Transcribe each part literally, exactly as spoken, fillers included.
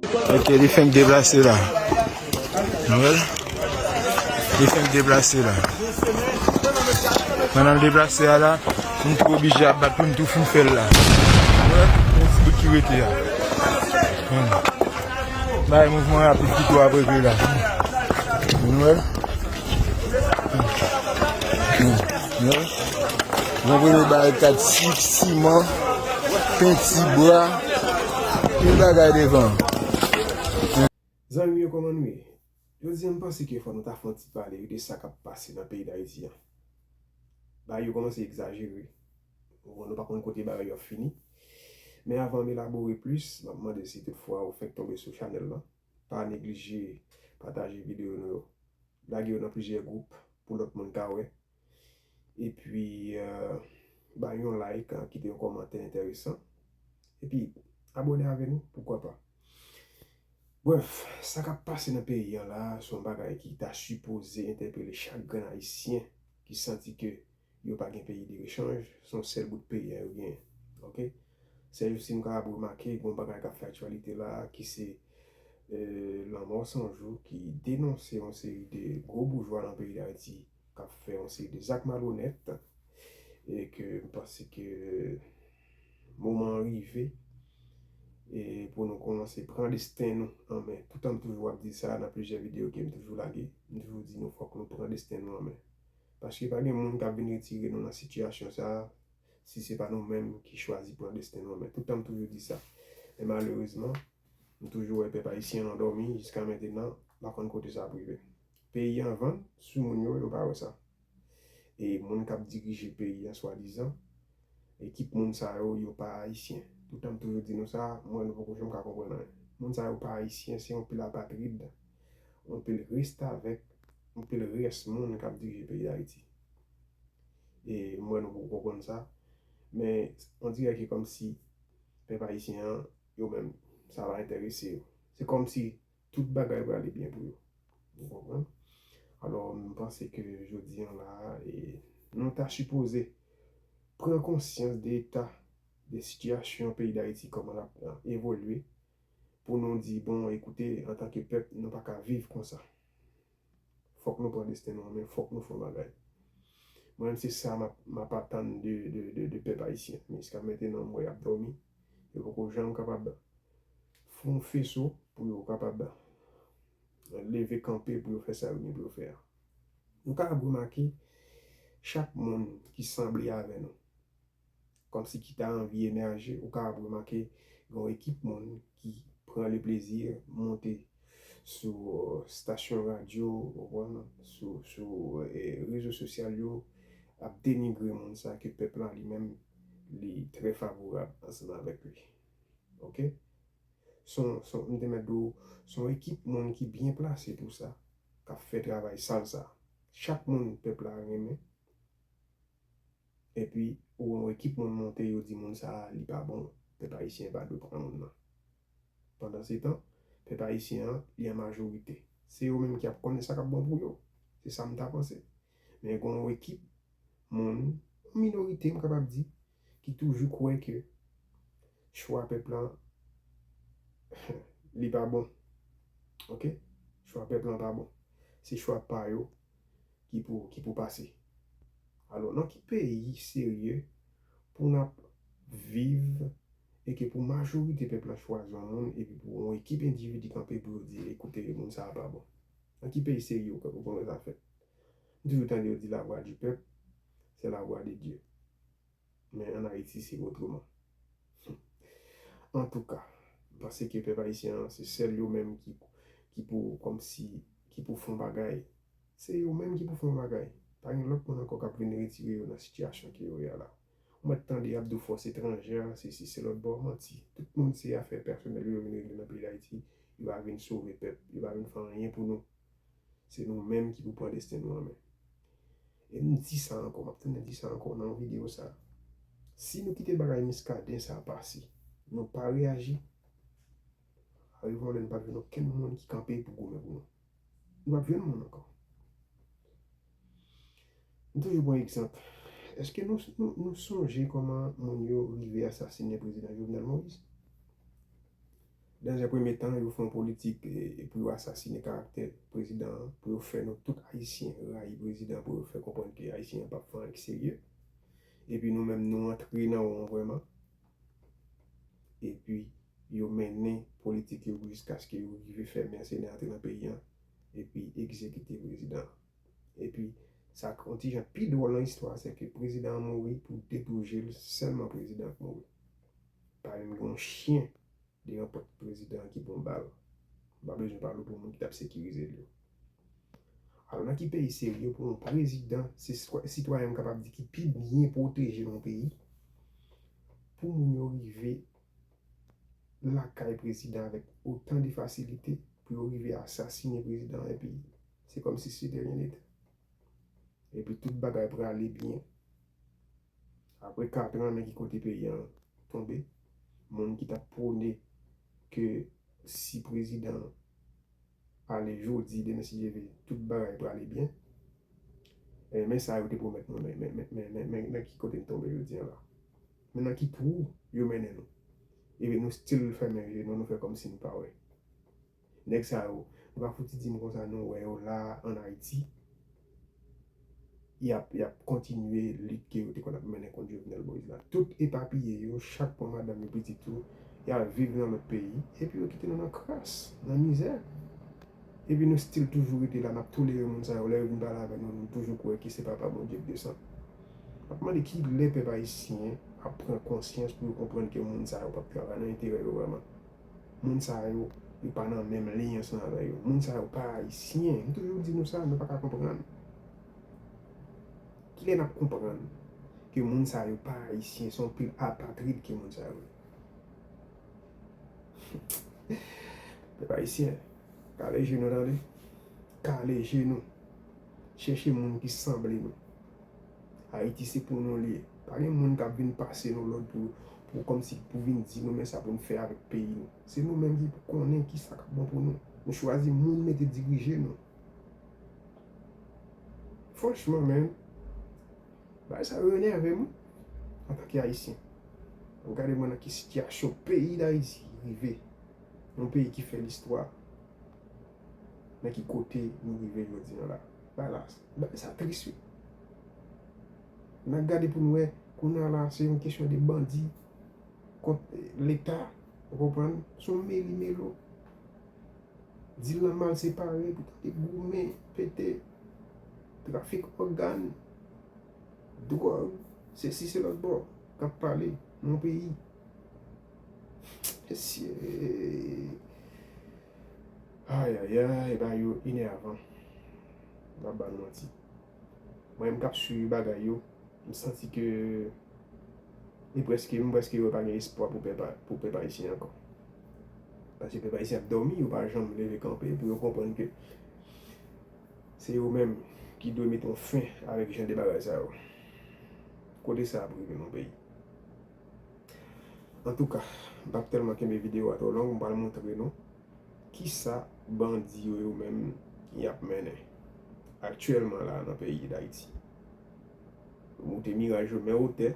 Ok, li fenk deplase la. Nou wè l? Li fenk deplase la. Pandan l deplase a la, m tou oblije ap bat pou m tou fin fè l la. Nou wè? Yon ti bout ki rete a. Hmm. Bay mouvman rapid ki tou ap regle la. Nou wè? Hmm. Nou wè? Bon, premye barikad, sik, siman, penti, bwa, pil bagay devan. Zanmi yo, kòman nou ye? Jodi a, m panse ke fò nou ta fè yon ti pale de sa k ap pase nan peyi Dayiti an. Bagay yo kòmanse egzajere. Bon, nou pa konn kote bagay yo ap fini. Men avan m elabore plis, m ap mande si toutfwa ou fèk tonbe sou chanèl lan, pa neglije pataje videyo nou yo. Lage yo nan plizyè gwoup pou lòt moun ka wè. Epi, euh, ba yon like, kite yon kòmantè enteresan. Epi, abòne avè nou, poukwa pa. Brèf, sa k ap pase nan peyi an la, se yon bagay ki ta sipoze entèpele chak grenn Ayisyen ki santi ke yo pa gen peyi de rechanj, se yon sèl bout peyi a yo genyen. Ok? Sè Justin ka ap remake, gen yon bagay k ap fè aktyalite la, ki se, euh, Lanmò San Jou, ki denonse yon seri de gwo boujwa nan peyi Dayiti k ap fè yon seri de zak malonèt, e ke m panse ke moman an rive, e pou nou kòmanse pran desten nou an men. Toutan m toujou ap di sa nan plizyè videyo ke m toujou lage, m toujou di nou fòk nou pran desten nou an men. Paske pa gen moun k ap vin retire nou nan sitiyasyon sa a, si se pa nou menm ki chwazi pran desten nou an men. Toutan m toujou di sa. Men malerezman, m toujou wè pèp ayisyen an dòmi jiska mentenan, m pa konn kote sa ap rive. Peyi an vann sou moun yo, yo pa wè sa. E moun k ap dirije peyi an, swadizan, ekip moun sa yo, yo pa ayisyen. Toutan m toujou di nou sa, m wè nou poko janm ka konprann anyen. Moun sa yo pa ayisyen, se yon pil apatrid, yon pil restavèk, yon pil rès moun k ap dirije peyi Dayiti. E m wè nou poko konprann sa, men on dirè ke kòmsi pèp ayisyen an, yo menm, sa pa enterese yo. Se kòmsi tout bagay prale byen pou yo. Ou konprann? Alò, m panse ke jodi an la, e, nou ta sipoze pran konsyans de eta, de sitiyasyon peyi Dayiti, kòman l ap, e, evolye, pou nou di, bon, ekoute, antanke pèp, nou pa ka viv konsa. Fòk nou pran desten nou an men, fòk nou fè yon bagay. Mwen menm, se sa m ap, m ap atann de, de, de, de pèp ayisyen. Men jiska mentenan, m wè y ap dòmi. Yo poko janm kapab fè yon feso pou yo kapab leve kanpe pou yo fè sa yo gen pou yo fè a. Nou kapab remake chak moun ki sanble avè nou, kòmsi ki ta anvi emèje, ou kapab remake gen yon ekip moun ki pran le plezi monte sou, euh, stasyon radyo, ou konprann, sou, sou, eh, rezo sosyal yo, ap denigre moun sa ke pèp la li menm, li trè favorab ansanm avèk li. Ok? Son, son, m te mèt di w, son ekip moun ki byen plase pou sa, k ap fè travay sal sa. Chak moun pèp la renmen, epi ou wè yon ekip moun monte, yo di moun sa a, li pa bon, pèp ayisyen pa dwe pran moun nan. Pandansetan, pèp ayisyen an, li an majorite. Se yo menm ki ap konnen sa k ap bon pou yo. Se sa m ta panse. Men gen yon ekip moun, yon minorite, m kapab di, ki toujou kwè ke chwa pèp lan, li pa bon. Ok? Chwa pèp lan pa bon. Se chwa pa yo ki pou, ki pou pase. Alò, nan ki peyi serye pou n ap viv e ke pou majorite pèp lan chwazi yon moun epi pou yon ekip endividi kanpe pou yo di, ekoute, moun sa a pa bon? Nan ki peyi serye ou, ou konn wè sa fèt? M toujou tande yo di la voix du peuple, c'est la voix de Dieu. Men an Ayiti, se otreman. Antouka, m panse ke pèp ayisyen an, se sèl yo menm ki, ki pou, kòmsi, ki pou fè yon bagay. Se yo menm ki pou fè yon bagay. Pa gen lòt moun ankò k ap vin retire yo nan sitiyasyon ke yo ye a la. Ou mèt tande y ap di w fòs etranjè, sesi, se lòtbò, manti. Tout moun se afè pèsonèl yo, yo vin regle nan peyi Dayiti. Yo pa vin sove pèp, yo pa vin fè anyen pou nou. Se nou menm ki pou pran desten nou an men. E m di sa ankò, m ap tounen di sa ankò nan yon videyo sa. Si nou kite bagay Miskaden sa pase, nou pa reyaji, arive yon lè nou p ap jwenn okenn moun ki kanpe pou goumen pou nou. Nou p ap jwenn moun ankò. M toujou pran egzanp. Èske nou, nou, nou sonje kòman moun yo rive asasinen prezidan Jovenel Moïse? Dans un premye tan, yo fè yon politik e, e pou yo asasinen karaktè prezidan an, pou yo fè nou tout Ayisyen rayi prezidan, pou yo fè konprann ke Ayisyen an p ap fè anyen ki serye. Epi nou menm, nou antre nan won an vrèman. Epi yo mennen politik yo jiskaske yo rive fè mèsenè antre nan peyi an, epi egzekite prezidan an. Epi sa k yon ti jan pi dwòl nan istwa a, se ke prezidan an mouri pou de twou je l, sèlman prezidan an k mouri. Pa menm gen yon chen devan pòt prezidan an ki pran bal. M pa bezwen pale w pou moun ki t ap sekirize l yo. Alò, nan ki peyi serye pou yon prezidan, se sitwa- sitwayen m kapab di ki pi byen pwoteje nan yon peyi, pou moun yo rive lakay prezidan avèk otan de fasilite, pou yo rive asasinen prezidan an, epi se kòmsi si de rien n'était. Epi tout bagay prale byen. Apre katran, men ki kote peyi an tonbe. Moun ki t ap pwone ke si prezidan an ale jodi, demen si Dye vle, tout bagay prale byen. E men sa yo te pwomèt nou, men, men, men, men, men, men, men ki kote n tonbe jodi an la. Men nan ki twou yo mennen nou. Epi nou still fèmen je nou, nou fè kòmsi nou pa wè. Nèg sa yo, nou pa fouti di m konsa nou wè yo la ann Ayiti. Y ap, y ap kontinye lit ke yo te konn ap mennen kont Jovenel Moïse la. Tout epapiye yo, chak pran madanm yo, pitit yo, y al viv nan lòt peyi, epi yo kite nou nan kras, nan mizè. Epi nou still toujou rete la, n ap tolere moun sa yo, lè yo vin pale avè nou, nou toujou kwè ke se Papa Bondye k desann. M ap mande ki lè pèp ayisyen ap pran konsyans pou yo konprann ke moun sa yo p ap travay nan enterè yo vrèman. Moun sa yo, yo pa nan menm liy ansanm avè yo. Moun sa yo pa ayisyen. M toujou di nou sa, nou pa ka konprann. Kilè n ap konprann ke moun sa yo pa ayisyen, se yon pil apatrid ke moun sa yo ye? Pèp ayisyen, kale je nou tande. Kale je nou. Chèche moun ki sanble nou. Ayiti se pou nou li ye. Pa gen moun k ap vin pase nou lòd pou, pou kòmsi pou vin di nou men sa pou n fè avèk peyi nou. Se nou menm ki pou konnen ki sa k ap bon pou nou. Nou chwazi moun mete dirije nou. Franchman, men, bagay sa yo enève m antanke Ayisyen. Gade mwen nan ki sitiyasyon peyi Dayiti rive. Yon peyi ki fè listwa. Nan ki kote nou rive jodi an la. Bagay la, bagay sa tris wi. N a gade pou n wè, kounye a la, se yon kesyon de bandi kont, eh, Leta, ou konprann? Se yon meli melo. Dil lan mal separe, pou tande goumen, pete, trafik ògàn, dwòg, sesi se lòt bò, k ap pale nan yon peyi. Mesye. Ayayay, bagay yo enèvan. M p ap ba nou manti. Mwen menm k ap swiv bagay yo, m santi ke e prèske, m prèske wè pa gen espwa pou pèp, pou pèp ayisyen ankò. Paske pèp ayisyen ap dòmi, yo pa janm leve kanpe pou yo konprann ke se yo menm ki dwe mete yon fen avèk jan de bagay sa yo. Kote sa ap rive nan peyi? Antouka, m p ap tèlman kenbe videyo a twò long, m pral montre nou kisa bandi yo, yo menm, y ap mennen aktyèlman la nan peyi Dayiti. Yo moute miraj yo, men wotè.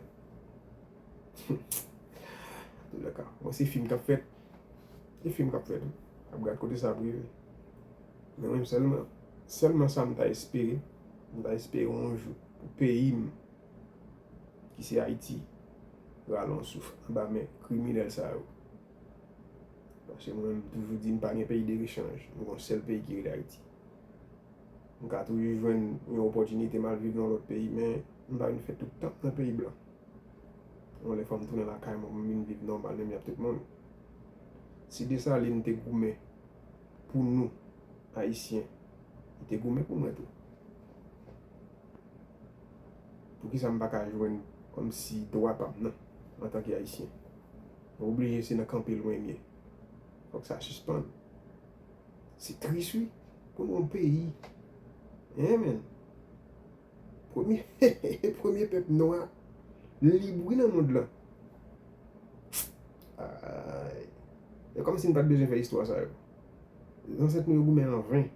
Antoulèka, bon, se fim k ap fèt. Se fim k ap fèt wi. Ap gad kote sa ap rive. Men mwen sèlman, sèlman sa m ta espere, m ta espere yon jou pou peyi m, ki se Ayiti, rale yon souf anba men kriminèl sa yo. Paske mwen, m toujou di m pa gen peyi de rechanj, m gen yon sèl peyi ki rele Ayiti. M ka toujou jwenn yon opòtinite m al viv nan lòt peyi, men m pa vin fè tout tan m nan peyi blan. Yon lè fò m tounen lakay mwen pou m vin viv nòmal menm jan ak tout moun. Si Desalin te goumen pou nou, Ayisyen, li te goumen pou mwen tou. Poukisa m pa ka jwenn kòmsi dwa pa m nan, antanke Ayisyen? Mwen oblije se nan kanpe lwen m ye. Fòk sa sispann. Se tris wi, pou nou yon peyi. Hein, men. Premye, premye pèp nwa lib wi nan mond lan. Ay. E kòmsi n pa t bezwen fè istwa sa yo. Zansèt nou yo goumen anven.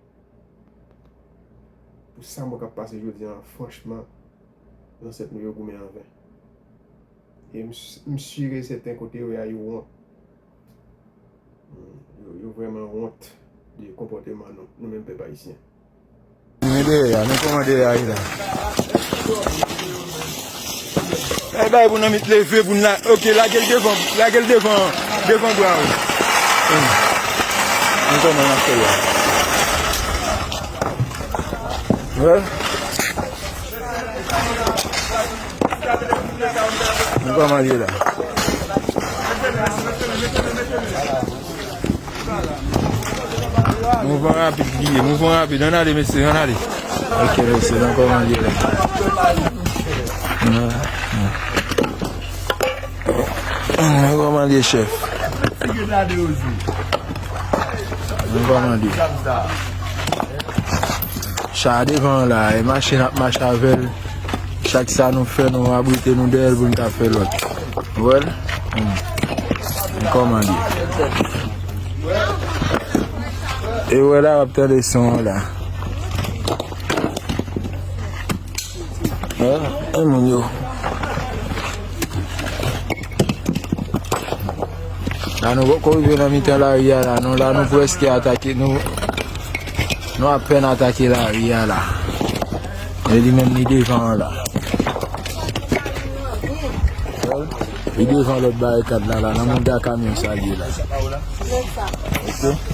Pou sa mwen k ap pase jodi an, franchman, zansèt nou yo goumen anven. E m, m si e sèten kote yo ye a, yo wont. Yo, yo vrèman wont de konpòteman nou, nou menm pèp ayisyen. Men dèyè a, men kòman dèyè a ye la. Bay, bay pou nan mit leve pou n la. Ok, lage l devan, lage l devan, devan bra w. Hmm. Men kòman n ap fè la. Wè. Men kòman l ye la. Mouvman rapid li ye, mouvman rapid. Ann ale, mesye, ann ale. Ok, mesye, nan kòman li ye la. Nan kòman li ye, chèf. Nan kòman li ye. Cha devan la, e machin ap mache avè l. Chak sa nou fè, nou abrite nou dèyè l pou n ka fè lòt. Ou wè l? Hmm. Kòman li ye? E wè la, w ap tande son an la. Hein? E moun yo. La nou poko rive nan mitan lari a la. Nou la nou prèske atake. Nou, nou apèn atake lari a la. E li menm li devan an la. Li devan lòt barikad la, la, nan mouda kamyon sa li ye la. Ok.